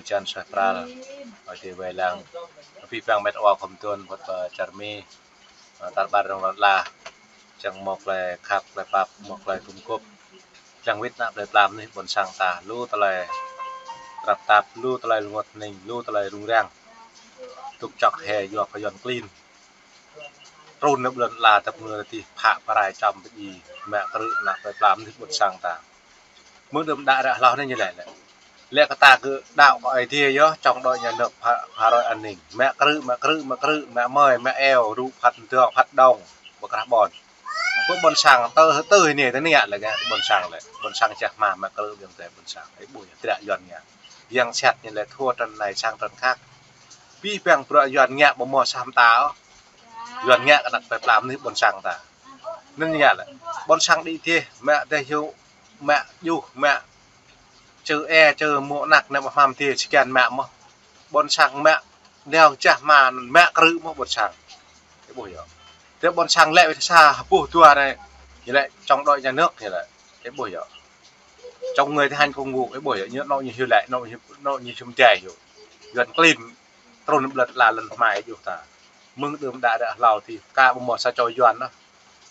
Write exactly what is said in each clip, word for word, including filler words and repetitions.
Čan suaih pral, ơi adai wai lăng. Abih bang met wa khŏm tun, wơ̆t pơ čar Mi, ơ, tar ƀar rŏng lŏn ala. Čang mơ̆ tơlơi khăp, tơlơi pap, mơ̆ tơlơi gum gôp. Čang wĭt ană plơi pla mơnuih ƀôn sang ta, lu tơlơi tơnap tap, lu tơlơi rơngot hơning, lu tơlơi rŭng răng. Tŭk čŏk hĭ yua kơ Yuan klin. Trŭn nao ƀơi lŏn ala tơpơngơ̆ tih phă pơrai čăm pơdjai, mă krư̆ ană plơi pla mơnuih ƀôn sang ta. Mơ̆ng đưm đă ră hloh anai ñu laĭ lĕ. Lĕ kơ ta kơ đaŏ kơ Ơi Adai yơh, chống đối nhà nước phá, phá rối an ninh. Mă krư̆, mă krư̆, mă krư̆, mă mơi, mă eo, rŭ phat mơdơ̆ng, phat đŏng, pơkrah ƀôn. Pơ ƀôn sang tơ, tơ hĭ anai, tơ anai lĕ, ƀôn sang lĕ. Ƀôn sang čah hma, mă krư̆ ƀiă tơ ƀôn sang. Ih ƀuh yơh, triă Yuan ngă. Yang sat ñu lĕ thua trăn anai sang trăn khăk. Abih bang bruă Yuan ngă ƀu hmâo sa mơta ôh. Yuan ngă kơ ană plơi pla mơnuih ƀôn sang ta. Anŭn ngă lĕ. Ƀôn sang đĭ dih, mă dih hyu, mă djuh, mă čơ e, čơ mŏ anak, ană ƀu hmăm dih, čơkăn mă mơ̆n. Ƀôn sang mă, nao čah hma, mă krư̆ mơ̆n ƀôn sang. Ih ƀuh yơh. Tơ ƀôn sang lĕ wĭt sa, hơpuh dua anai, ñu lĕ chống đối nhà nước, ñu lĕ. Ih ƀuh yơh. Chống người thi hành công vụ, ih ƀuh yơh, ñu anŏ ñu hyu lĕ, anŏ ñu, anŏ ñu hyu mơdai yơh. Yuan klin, trŭn ƀơi lŏn ala lŏn hmai djuh ta. Mơ̆ng đưm đă ră hlâo tih, ka ƀu hmâo sa čô Yuan ôh.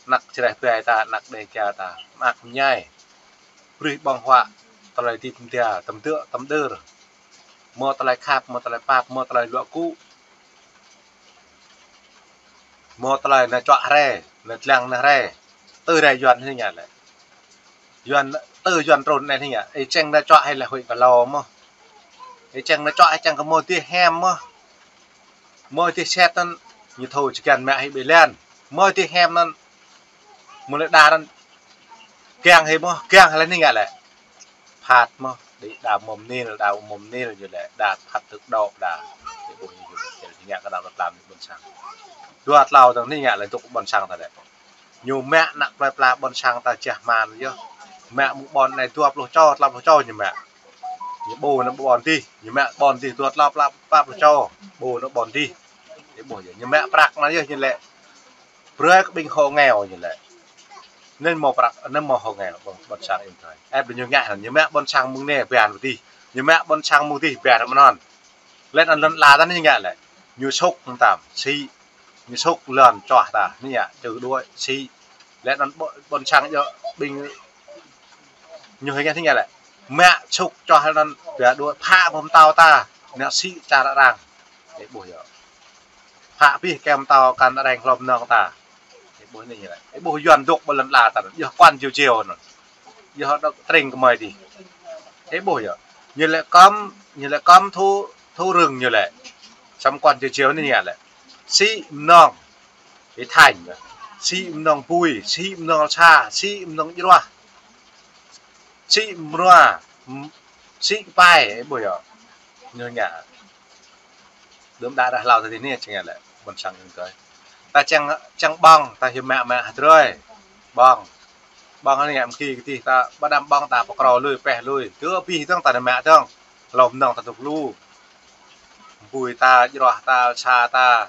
Ană Jrai ƀai ta, ană Đêga ta, mơak mơñai. Brơi ƀơ̆ng huă, tơlơi tĭp mơda, tơm dơ̆, tơm đơr. Mơ̆ tơlơi khăp, mơ̆ tơlơi pap, mơ̆ tơlơi luă gŭ. Mơ̆ tơlơi nao čuă hrơi, nao dlăng nao hrơi. Tơ rai Yuan anai ngă lĕ. Yuan, tơ Yuan trŭn anai ngă. Ih čang nao čuă hĭ lĕ huĭ kơ lâo mơ̆n. Ih čang nao čuă hĭ čang kơ mơ̆ dih hiam mơ̆n. Mơ̆ dih sat anŭn, ñu thâo čơkăn mă hĭ ƀơi lan. Mơ̆ dih hiam anŭn, mơ̆ lĕ đa anŭn, kiăng hĭ mơ̆n, kiăng hĭ lĕ anai ngă lĕ. Phat mơ̆n, đĭ đa mơ̆ mơnil, đa mơ̆ mơnil ñu lĕ, đa phat tơ̆k đŏ đa. Ih ƀuh ñu, ñu ngă kơ ană plơi pla mơnuih ƀôn sang. Dua tlâo dơ̆ng anai ngă lĕ tŭk ƀôn sang ta lĕ. Ñu mă ană plơi pla ƀôn sang ta čah hma anŭn yơh. Mă mơ̆ng ƀôn anai dua pluh čô, tlâo pluh čô ñu mă. Ñu ƀu nao ƀôn dih, ñu mă ƀôn dih dua tlâo pla, pă pluh čô, ƀu nao ƀôn dih. Ih ƀuh yơh, ñu mă prăk anŭn yơh ñu lĕ. Brơi kơ ƀing hộ nghèo ñu lĕ. Anŭn mơ̆ prăk, anŭn mơ̆ hộ nghèo, ƀôn, ƀôn sang ih tơi. Ơ, ƀing ñu ngă anŭn, ñu mă ƀôn sang mơ̆ng anai ƀiă nao dih. Ñu mă ƀôn sang mơ̆ng dih ƀiă nao mơnơ̆ng. Lĕ anŭn lŏn ala ta anai ngă lĕ. Ñu sŭk mơtam, sĭ. Ñu sŭk lŏn čuah ta, anai ngă, čư đuaĭ, sĭ. Lĕ anŭn ƀôn, ƀôn sang yơh, ƀing ñu hĭ ngă, hĭ ngă lĕ. Mă sŭk čuah anŭn, ƀiă đuaĭ, phă mơ̆ pơtao ta, ngă sĭ čar arăng. Ih ƀuh yơh. Phă abih kơ mơtao kăn arăng hlŏm mơnơ̆ng ta. Ih ƀuh anai ngă lĕ. Ih ƀuh Yuan dŏ ƀơi lŏn ala ta anŭn. Yơh quan chiêu chiêu anŭn. Yơh dŏ tring kơmơi dih. Ih ƀuh yơh. Ñu lĕ kơm, ñu lĕ kơm thu, thu rừng ñu lĕ. Samơ̆ quan chiêu chiêu anai ngă lĕ. Sĭ mơnơ̆ng. Ih thañ. Sĭ mơnơ̆ng bui, sĭ mơnơ̆ng sa, sĭ mơnơ̆ng djruah. Sĭ mrua, m-, sĭ kơpai, ih ƀuh yơh. Ñu ngă. Đưm đă ră hlâo tơ dih anai čang ngă lĕ, ƀôn sang ih tơi. Ta čang, čang ƀơ̆ng, ta hyu mă mă hơdrơi. Ƀơ̆ng. Ƀơ̆ng anai ngă mơ̆ng ki kơ dih ta, ƀơđăm ƀơ̆ng ta pơkrô lui, pĕh lui. Tơ abih dơ̆ng ta nao mă dơ̆ng. Hlŏm mơnơ̆ng ta tŭk lu. Bui ta, djruah ta, sa ta.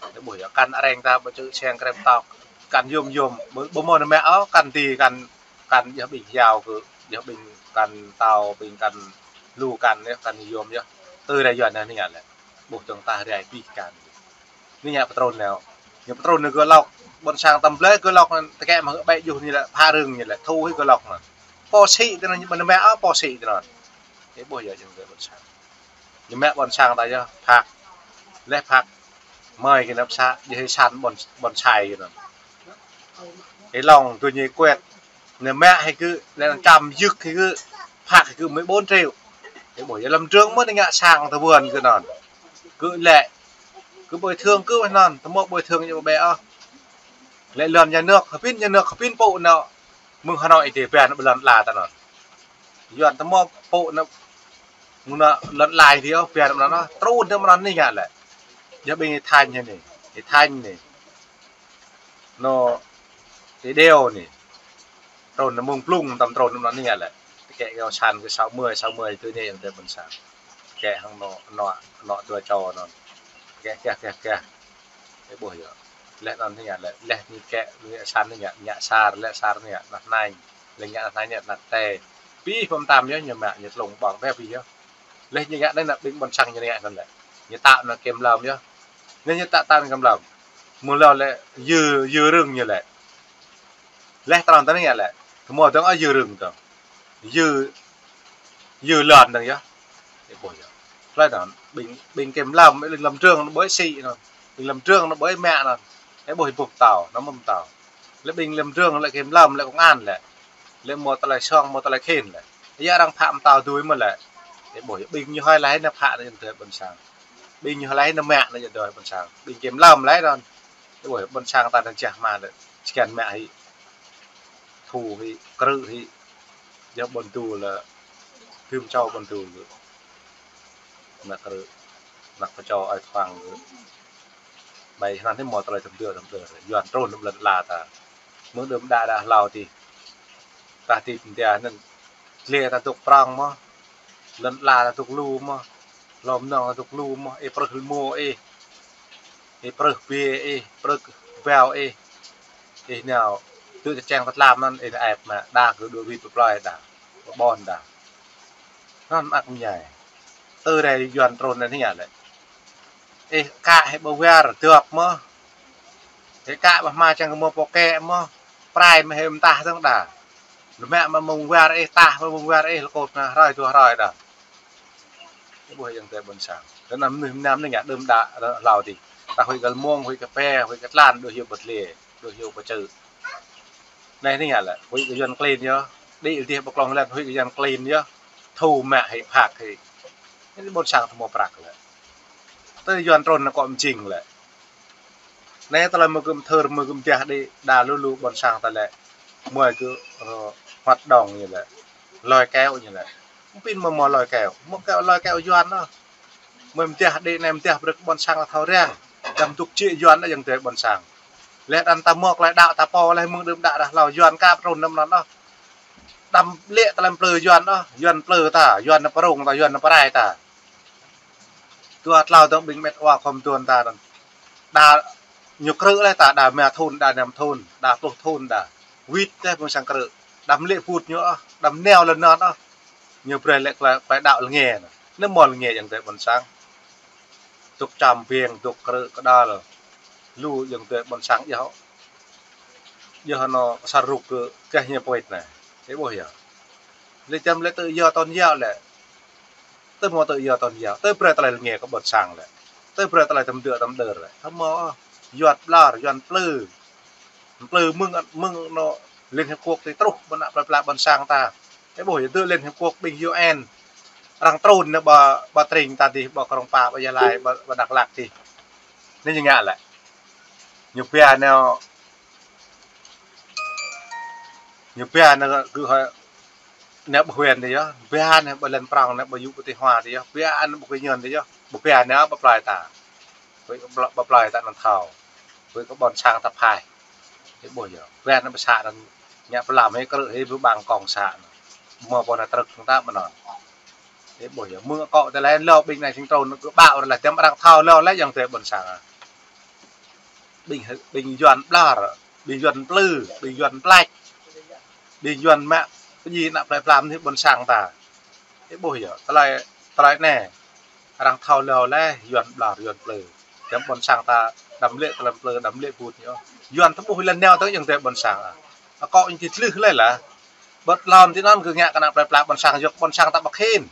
Ih ƀuh yơh, kăn arăng ta, ƀu čư̆ seng krem tŏk. Kăn yôm yôm, ƀu, ƀu mơ̆n nao mă ôh, kăn dih, kăn, kăn yơh ƀing hiao kơ, yơh ƀing kăn tao, ƀing kăn lu kăn yơh, kăn yôm yơh. Tơ rai Yuan anai ngă lĕ. Ƀuh dơ̆ng ta rai abih kăn. Anai ngă pơtrŭn nao. Ñu pơtrŭn nao gơ̆ lŏk. Ƀôn sang tơm blơi gơ̆ lŏk anŭn tơkĕ mă ƀĕ djuh ñu lĕ, pha rưng ñu lĕ, thu hĭ gơ̆ lŏk anŭn. Pô sĭ tơ anŭn, ñu ƀu nao mă ôh, pô sĭ tơ anŭn. Ih ƀuh yơh jing gơ̆ ƀôn sang. Ñu mă ƀôn sang ta yơh, phak. Leh phak. Mơi kơ nao pơsă, djơ̆ hĭ san ƀôn, ƀôn sai kơ anŭn. Ih lŏng tui ñu kuet. Nao mă hĭ gơ̆, leh anŭn čăm yưk hĭ gơ̆, phak hĭ gơ̆ mười bốn triệu. Ih ƀuh yơh lăm trường mơ̆n ngă sang tơ ƀôn kơ anŭn. Gơ̆ lĕ, gơ̆ bồi thường gơ̆ anŭn, tơ mơ̆ bồi thường ñu ƀu ƀĕ ôh. Lĕ lŏn nhà nước, hơbĭn nhà nước, hơbĭn pŭ nao. Mơ̆ng Hà Nội tơ ƀiă nao ƀơi lŏn ala ta anŭn. Yuan tơ mơ̆ pŭ nao, mơ̆ng anŭn lŏn ala dih ôh, ƀiă nao mơ̆ng anŭn, trŭn nao mơ̆ng anŭn anai ngă lĕ. Yơh ƀing ih thañ anai, ih thañ anai. Anŭn, ih đeo anai. Trŭn nao mơ̆ng blung tơm trŭn nao mơ̆ng anŭn anai ngă lĕ. Tơkĕ kơ san kơ sáu mươi, sáu mươi tui anai yơh tơ ƀôn sang. Tơkĕ hăng anŭn, anŭn, anŭn dua čô anŭn. Tơkĕ keh, keh, keh. Ih ƀuh yơh. Leh anŭn anai ngă lĕ, leh anai kĕ, anai ngă san anai ngă, ngă sar, leh sar anai ngă, anăp hnai. Leh ngă anăp hnai ngă, anăp tê. Abih pơm tam yơh, ñu mă, ñu tlung ƀơ̆ng, ƀĕ abih yơh. Laih ñu ngă anai ană ƀing ƀôn sang ñu ngă anŭn lĕ. Ñu tao anŭn kiểm lâm yơh. Anai ñu tao, tao kiểm lâm. Mơ̆ng hlâo lĕ yư, yư rừng ñu lĕ. Laih tơlơi anai lĕ. Hmâo dơ̆ng ôh yư rừng dơ̆ng. Yư, yư lŏn dơ̆ng yơh. Ih ƀuh yơh. Tơlơi anŭn, ƀing, ƀing kiểm lâm, ƀing lâm trường anŭn ƀơi sĭ anŭn. Ƀing lâm trường anŭn ƀơi mă anŭn. Ih ƀuh ih ƀuh pơtao, anŭn mơ̆ pơtao. Lĕ ƀing lâm trường, lĕ kiểm lâm, lĕ công an lĕ. Lĕ mơ̆ tơlơi song, mơ̆ tơlơi khĭn lĕ. Yua arăng phă pơtao dưi mơ̆ lĕ. Ih ƀuh yơh, ƀing ñu hơi laĭ anai phă anai yơh tơlơi ƀôn sang. Ƀing ñu hơi laĭ anai mă anai yơh tơlơi ƀôn sang. Ƀing kiểm lâm laĭ anŭn. Ih ƀuh yơh, ƀôn sang ta anŭn jah mă lĕ. Čơkăn mă hĭ. Thu hĭ, krư̆ hĭ. Yua ƀôn dul lĕ. Hưm čô ƀôn dul lĕ. Mă krư̆. Mă pơčô ai thoang lĕ. Ƀai hnăn anai hmâo tơlơi tơm dơ, tơm dơ. Yuan trŭn lăm lŏn ala ta. Mơ̆ng đưm đă đă hlâo adih. Tah adih pơdah anŭn. Tlê ta dŏ prŏng mơ̆. Lŏn ala ta dŏ lu mơ̆. Hlô mơnơ̆ng ta dŏ lu mơ̆. Ih prưh rơmô ih. Ih prưh bia ih. Prưh bao ih. Ih nao. Tŭ čơčeng tơtlam anŭn. Ih aep mă. Đa kơ đuaĭ wĭt pơplơi đa. Pơƀon đa. Anŭn mơak mơñai. Tơ rai Yuan trŭn anai anai lĕ. Ih kă hĭ ƀơi war dŏp mơ̆. Ih kă ƀơi hma čang kơ mơ̆ pô kĕ mơ̆. Prai mơ̆ hĭ mơtah dơ̆ng đa. Lơ̆m mă mơ̆ng war ih tah mơ̆ng war ih lơkôt anai hrơi dua hrơi đa. Ih ƀuh yơh tơlơi ƀôn sang. Tơ anăm mơnuih mơnam anai ngă đưm đă hlâo adih. Ta huĭ kơ lơmông, huĭ kơ pe, huĭ kơ tlan, đuaĭ hyu pơtlê, đuaĭ hyu pơčư̆. Anai anai ngă lĕ, huĭ kơ Yuan klin yơh. Đĭ adih ƀơi klŏng lĕ, huĭ kơ Yuan klin yơh. Thu mă hĭ, phak hĭ. Anai ƀôn sang ta hmâo prăk lĕ. Tơ Yuan trŭn anai kŏ mơjing lĕ. Anai tơlơi mơ̆ gơ̆m thơr, mơ̆ gơ̆m dah đĭ, đa lu lu ƀôn sang ta lĕ. Mơi kơ, ơ, hoạt động ñu lĕ. Lôi kéo ñu lĕ. Pin mơ̆ mơ̆ lôi kéo. Mơ̆ kéo lôi kéo Yuan ôh. Mơi mơdah đĭ anai mơdah brơi kơ ƀôn sang ta thâo răng. Đăm dŏ jĕ Yuan anŭn yơh tơlơi ƀôn sang. Laih anŭn ta mơ̆ tơlơi đaŏ ta pô laih mơ̆ng đưm đă đă hlâo Yuan kăp trŭn anŭn anŭn ôh. Đăm lĕ tơlơi plư Yuan ôh. Yuan plư ta, Yuan pơrông ta, Yuan pơrai ta. Dua tlâo dơ̆ng ƀing met wa khŏm tuan ta anŭn. Đa ñu krư̆ laih ta, đa rơma thŭn, đa năm thŭn, đa pluh thŭn đa. Wĭt tơ̆ ƀôn sang krư̆. Đăm lĕ put ñu ôh, đăm nao lŏn anŭn ôh. Ñu brơi lĕ tơlơi, tơlơi đaŏ lĕ nge anŭn. Anai hmâo lĕ nge yơh tơlơi ƀôn sang. Dŏ čăm ƀing, dŏ krư̆ kơđăl. Lu yơh tơlơi ƀôn sang yơh. Yơh anŭn asar ruk kơ keh ñu pơit anai. Ih ƀuh yơh. Lĕ čăm lĕ tự do tôn giáo lĕ. Tơ hmâo tự do tôn giáo. Tơ brơi tơlơi lĕ nge kơ ƀôn sang lĕ. Tơ brơi tơlơi tơm dơ tơm đơr lĕ. Tơ hmâo Yuan ƀlŏr, Yuan plư. Plư mơ̆ng, mơ̆ng anŭn Liên Hiệp Quốc ti truh ƀơi ană plơi pla ƀôn sang ta. Ih ƀuh yơh tơ Liên Hiệp Quốc ƀing U N. Arăng trŭn anai ƀơi, ƀơi tring ta adih, ƀơi Krông Pa, ƀơi Gia Lai, ƀơi, ƀơi Dak Lak adih. Anai ñu ngă lĕ. Ñu pia anai Ñu pia anai kơ hơi anai ƀơi huyện adih yơh, pia anai ƀơi lŏn prŏng anai ƀơi yŭ ƀơi ti hua adih yơh, pia anai ƀơi kơ ñơn adih yơh, ƀu pia anai ƀơi plơi ta. Ƀơi, ƀơi plơi ta anŭn thâo. Ƀơi kơ ƀôn sang ta phai. Ih ƀuh yơh, pia anai ƀơi să anŭn ngă pơlăm hĭ krư̆ hĭ ƀơi ƀăng kông să anŭn. Mơ̆ ƀôn anai trơ̆k tung ta mơnơ̆ng. Ih ƀuh yơh, mơ̆ng akŏ tơlơi hlâo ƀing anai sing trŭn kơ ƀă rơleh tơm arăng thâo hlâo lĕ yơh tơlơi ƀôn sang. Ƀing, ƀing Yuan ƀlŏr, ƀing Yuan plư, ƀing Yuan plač, ƀing Yuan mă pơdjai ană plơi pla mơnuih ƀôn sang ta. Ih ƀuh yơh, tơlơi, tơlơi anai. Arăng thâo hlâo lĕ Yuan ƀlŏr, Yuan plư. Tơm ƀôn sang ta đăm lĕ tơlơi plư, đăm lĕ put ñu. Yuan ta ƀuh lĕ nao tơ yơh tơlơi ƀôn sang. Akŏ ñu ti tlưh lĕ lah. Ƀơ̆t lŏn ti anŭn kơ ngă kơ ană plơi pla ƀôn sang yơh, ƀôn sang ta ƀu khĭn.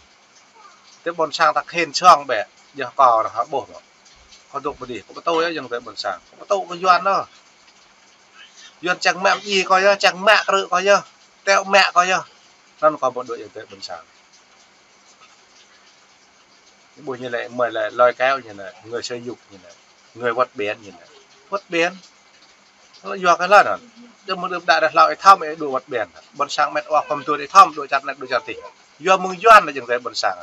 Tơ ƀôn sang ta khĭn song bĕ, yơh kâo ră hă ƀuh mơ̆. Kâo dŏ pơ adih, kâo pơtô yơh yơh tơ ƀôn sang. Kâo pơtô kơ Yuan anŭn. Yuan čang mă mơdjai kâo yơh, čang mă krư̆ kâo yơh, teo mă kâo yơh. Anŭn kâo ƀu dŏ yơh tơ ƀôn sang. Ih ƀuh ñu lĕ, mơi lĕ lôi kéo ñu lĕ, người xúi giục ñu lĕ, người vượt biên ñu lĕ. Vượt biên. Yua kơ hlơi anŭn. Đơ̆m mơ̆ng đưm đă đă hlâo ih thâo ih dŏ vượt biên. Ƀôn sang met wa khŏm tuan ih thâo dŏ čar anai dŏ čar adih. Yua mơ̆ng Yuan lĕ yơh tơlơi ƀôn sang.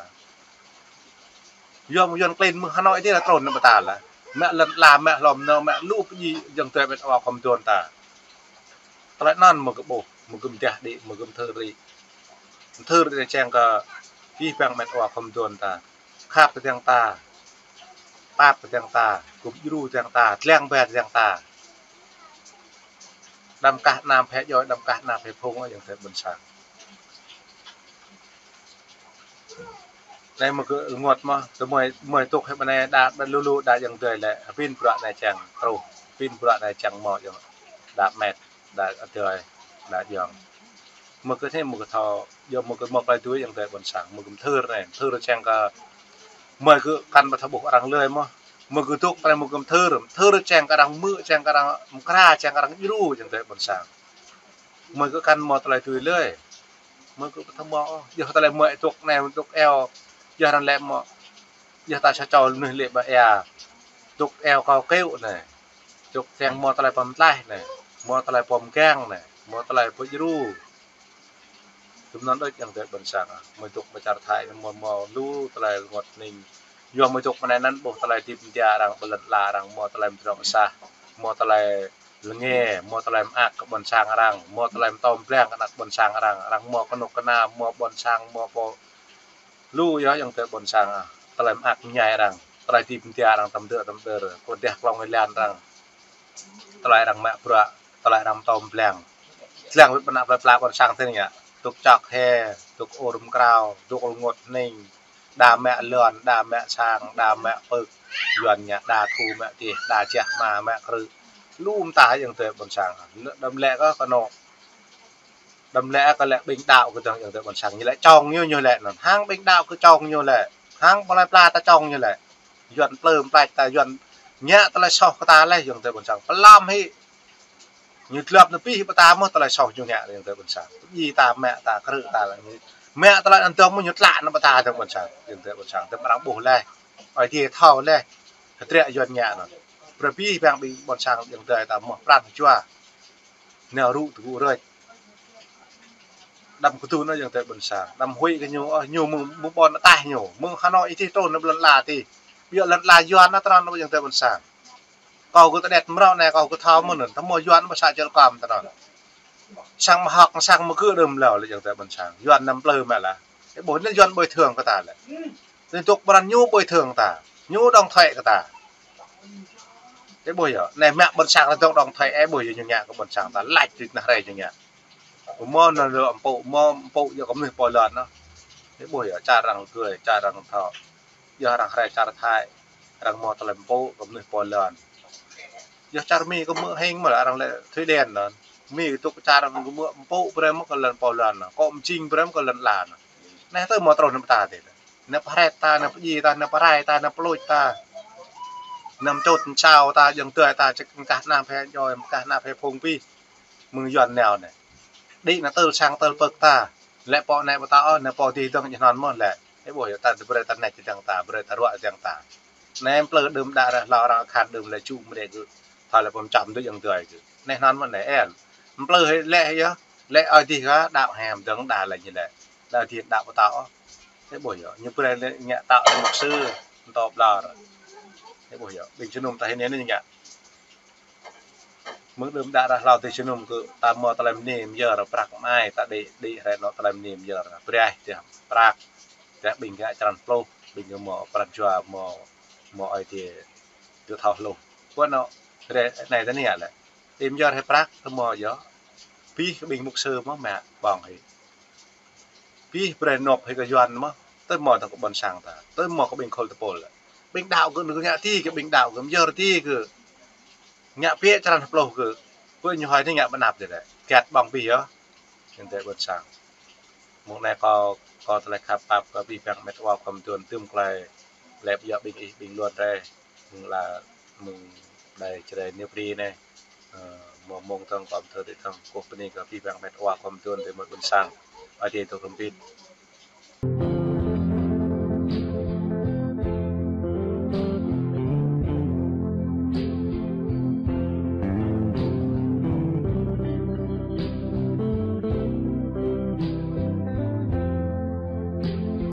Yua mơ̆ng Yuan klin mơ̆ng Hà Nội adih lĕ trŭn anai ƀơi ta lĕ. Mă lŏn ala, mă hlô mơnơ̆ng, mă lu pơdjai yơh tơlơi met wa khŏm tuan ta. Tơlơi anŭn mơ̆ kơ ƀuh, mơ̆ gơ̆m dah đĭ, mơ̆ gơ̆m thơr đĭ. Thơr đĭ čang kơ abih bang met wa khŏm tuan ta. Khăp tơdang ta. Pap tơdang ta. Gum djru tơdang ta. Dlăng ba tơdang ta. Đăm kah anăm phe djoi, đăm kah anăm phe phung yơh tơlơi ƀôn sang. Anai mơ̆ kơ rơngot mơ̆, tơ mơi, mơi tŭk hĭ ƀơi anai đa, đa lu lu đa ayŏng adơi lĕ, hơbĭn bruă anai čang truh, hơbĭn bruă anai čang mơ̆ ayŏng, đa met, đa adơi, đa ayŏng. Mơ̆ kơ anai mơ̆ kơ thâo, yua mơ̆ kơ mơ̆ plơi tui ayŏng adơi ƀôn sang, mơ̆ kơ mơthưr anai, mơthưr čang kơ, mơi kơ kăn ƀu thâo ƀuh arăng lơi mơ̆, mơ̆ kơ tŭk anai mơ̆ kơ mơthưr, mơthưr čang kơ arăng hmư̆, čang kơ arăng mơkra, čang kơ arăng djru ayŏng adơi ƀôn sang. Mơi kơ kăn mơ̆ tơlơi tui lơi. Mơi kơ ƀu thâo mơ̆, yua tơlơi mơi tŭk anai, tŭk eo, yua arăng lĕ mơ̆, yua ta sa čô mơnuih lĕ ƀă ia, tŭk eo kâo kơyŭ anai, tŭk tiang mơ̆ tơlơi pơm tlaih anai, mơ̆ tơlơi pơm gang anai, mơ̆ tơlơi pơdjru. Tơm anŭn đôč ayŏng adơi ƀôn sang, mơi tŭk ƀơi čar Thái anai mơ̆, mơ̆ lu tơlơi rơngot hning. Yua mơi tŭk ƀơi anai anŭn ƀuh tơlơi hơdip hơdia arăng, ƀơi lŏn ala arăng, mơ̆ tơlơi mơdrŏng sah, mơ̆ tơlơi lơnge, mơ̆ tơlơi mơak kơ ƀôn sang arăng, mơ̆ tơlơi mơtô mơblang kơ ană ƀôn sang arăng, arăng mơ̆ kơnuk kơna, mơ̆ ƀôn sang, mơ̆ pô. Lu yơh ayŏng adơi ƀôn sang ah, tơlơi mơak mơñai arăng, tơlơi hơdip hơdia arăng tơm dơ̆ tơm đơr, kơdeh klŏng êlan arăng, tơlơi arăng mă bruă, tơlơi arăng mơtô mơblang. Tơlơi wơ̆t ƀơi anăp plơi pla ƀôn sang tơ anai ngă, tŭk čŏk he, tŭk ur mơkrao, tŭk rơngot hning, đa mă lŏn, đa mă sang, đa mă pơ̆k, Yuan ngă đa thu mă dih, đa jah hma mă krư̆. Lu mơta ayŏng adơi ƀôn sang. Đăm lĕ kơ kơnuk. Đăm lĕ kơ lĕ ƀing đaŏ kơ dơ̆ng ayŏng adơi ƀôn sang. Ñu lĕ čong ñu, ñu lĕ anŭn. Hăng ƀing đaŏ kơ čong ñu lĕ. Hăng plơi pla ta čong ñu lĕ. Yuan plơm plač ta, Yuan ngă tơlơi soh kơ ta lĕ ayŏng adơi ƀôn sang. Pơlăm hĭ. Ñu tlŏp anŭn pih ƀơi ta mơ̆ tơlơi soh ñu ngă ayŏng adơi ƀôn sang. Djai ta, mă ta, krư̆ ta lĕ. Mă tơlơi anŭn dơ̆ng mơ̆ ñu tlă anŭn ƀơi ta dơ̆ng ƀôn sang. Ayŏng adơi ƀôn sang. Tơm arăng ƀuh lĕ. Ơi adai thâo lĕ. Hơdră Yuan ngă anŭn. Brơi abih bang ƀing ƀôn sang ayŏng adơi ta mơ̆ pran jua. Nao rŭ tơgŭ rơč. Đăm kơdŭn ôh ayŏng adơi ƀôn sang. Đăm huĭ kơ ñu, ôh, ñu mơ̆ng, mơ̆ng ƀôn ataih ñu. Mơ̆ng Hà Nội adih trŭn nao ƀơi lŏn ala adih. Ƀiă lŏn ala Yuan anŭn tơnăn ôh ayŏng adơi ƀôn sang. Kâo kơ tơđet mrâo anai kâo kơ thâo mơ̆n, tơhmô Yuan ƀơi să Čư̆ Kăm tơnăn. Sang mơhŏk, sang mơgư̆ đơm lâo lĕ ayŏng adơi ƀôn sang. Yuan năm plơi mă lah. Ih ƀuh anai Yuan bồi thường kơ ta lĕ. Anai tŭk pran ñu bồi thường ta. Ñu đóng thuế kơ ta. Ih ƀuh yơh, anai mă ƀôn sang ta dŏng đóng thuế, ih ƀuh yơh ñu ngă kơ ƀôn sang ta, lač tui anăp hrơi ñu ngă. Mơ̆ anŭn lĕ mpŭ, mơ̆ mpŭ yơh kơ mơnuih pô lŏn anŭn. Ih ƀuh yơh, čar arăng gơi, čar arăng thâo. Yơh arăng hrơi čar Thái, arăng mơ̆ tơlơi mpŭ kơ mơnuih pô lŏn. Yơh čar Mi kơ mơ̆ hing mơ̆ arăng lĕ Thụy Điển anŭn. Mi kơ tŭk čar arăng kơ mơ̆ mpŭ brơi mơ̆ kơ lŏn pô lŏn anŭn. Kơ mơjing brơi mơ̆ kơ lŏn ala anŭn. Anai tơ mơ̆ truh anŭn ta adih. Anai pơhrĕt ta, anai pơdjai ta, anai pơrai ta, anai pơlôč ta. Anai mơčut mơčao ta, ayŏng adơi ta, ček mơkah anăp he djoi, mơkah anăp he phung pih. Mơ̆ng Yuan nao anai. Đĭ anai tơl sang tơl pơ̆k ta. Lĕ pô anai ƀu thâo ôh, anai pô adih dơ̆ng ñu anŭn mơ̆ lĕ. Ih ƀuh yơh ta brơi ta nĕč dơ̆ng ta, brơi ta ruă dơ̆ng ta. Anai plơi đưm đă ră hlâo arăng akhan đưm lĕ čŭ mơdrĕ gơ̆. Thâo lĕ pơm čăm đôč ayŏng adơi gơ̆. Anai anŭn mơ̆ anai el. Plơi hĭ lĕ hĭ yơh. Lĕ ơi adih kơ đaŏ hĕm dơ̆ng đa lĕ ñu lĕ. Đa adih đaŏ ƀu thâo ôh. Ih ƀuh yơh, ñu brơi lĕ ngă tŏ lĕ mục sư, mtô ƀlŏr. Ih ƀuh yơh, ƀing jơnum ta hĭ anai ñu ngă. Mơ̆ng đưm đă ră hlâo adih jơnum kơ ta mơ̆ tơlơi mơni myơr prăk mơai, ta đĭ, đĭ hrơi anŏ tơlơi mơni myơr. Brơi tơlơi prăk, tơlơi ƀing ngă črăn pluh, ƀing kơ mơ̆ pran jua mơ̆, mơ̆ ơi adih, tơ thâo hluh. Kơ anŏ, hrơi anai ta anai lĕ. Tơlơi myơr hrơi prăk, tơ mơ̆ yơh. Pih kơ ƀing mục sư mơ̆ mă ƀơ̆ng hĭ. Pih brơi nộp hĭ kơ Yuan mơ̆, tơ mơ̆ dơ̆ng kơ ƀôn sang ta, tơ mơ̆ kơ ƀing khul tơpul. Ƀing đaŏ gơ̆ ngă adih gơ̆, ƀing đaŏ gơ̆ myơr adih gơ̆. Ngă pĕ črăn pluh gơ̆. Pơ ñu hơi anai ngă ƀơi anăp adih lĕ. Kiăt ƀơ̆ng pih yơh. Ayŏng adơi ƀôn sang. Mơ̆ng anai kâo, kâo tơlơi khăp pap kơ abih bang met wa khua mơduôn tơm tơlơi lĕ pơyơr ƀing ih ƀing lŏn rai. Mơ̆ng la, mơ̆ng đài Jrai Niu Bri anai. Ơ, mơ̆ mơ̆ng tơ̆ng kâo mơ̆ tơlơi tơ̆ng kơkuh bơni kơ abih bang met wa khua mơduôn adơi amai ƀôn sang. Adai dŏ hrŏm hơbĭt.